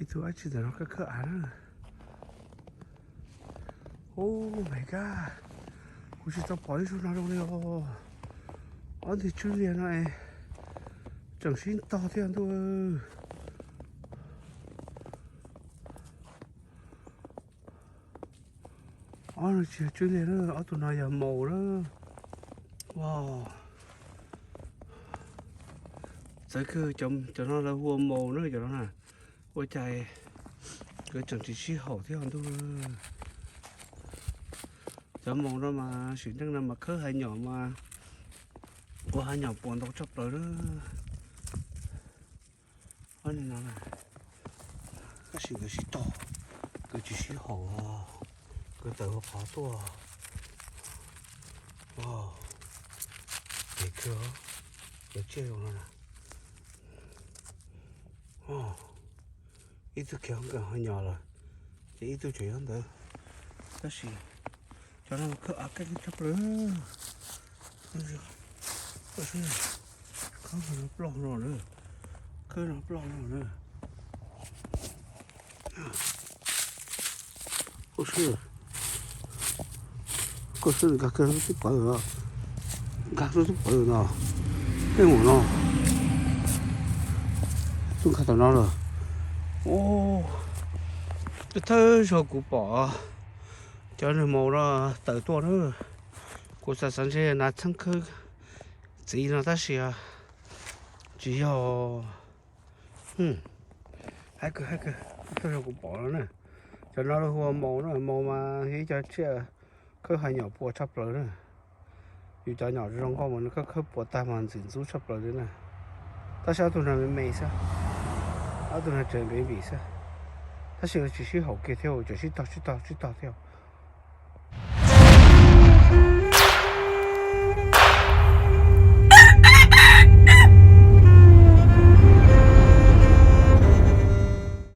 Tus dab tsi ntawm no khawb khawb av na. Oh my god, kuv tsis tau pom ib zaug no zoo li os. Ob ntug tswb liag no es tseem sib tog thiab ntuj. Ob no tsis yog tswb liag na, ob tug no yog maus na. Wow, txawv kawg, cov no lawv hu ua maus na cov no na. Ua cas nkawd tseem tsis sib haum thiab ntuj. Cov maus no mas sim neej no mas khawb hav nyom mas ua hav nyom puas ntau tshaj plaws na. Ob no, tab sis nkawd sib tog, nkawd tsis sib haum, nkawd tawm hauv qhov tuaj. Wow, ces kawg, cov tsiaj zoo no na. Ib tug khiav nkawd ho nyos lawm, ces ib tug tseem nyob ntawd. Tab sis cov no khawb av keej tshaj plaws. Khawb no ploj no na, khawb no ploj no na. Koj swb, koj swb nkag kiag lub tub pawv, nkag lub tub pawv no, tej mus no, tub nkag tom no lawm. Thawj zaug kuv pom cov nag maus no tawm tuaj na. Kuv xav xav ntshe nas txheeb khawb txiv no tab sis tsis yog. Hais kawg, hais kawg, thawj zaug kuv pom no na. Cov no lawv hu ua maus na, maus mas yog ib co tsiaj khawb hav nyom puas tshaj plaws na. Yus cov nyom zoo nkauj mas nws khawb khawb puas tag mas ntxim ntxub tshaj plaws li na. Tab sis ob tug no me me xwb, ob tug no tseem npim npim xwb. Tab sis tsis sib haum kiag thiab, tseem sib tog sib tog sib tog thiab.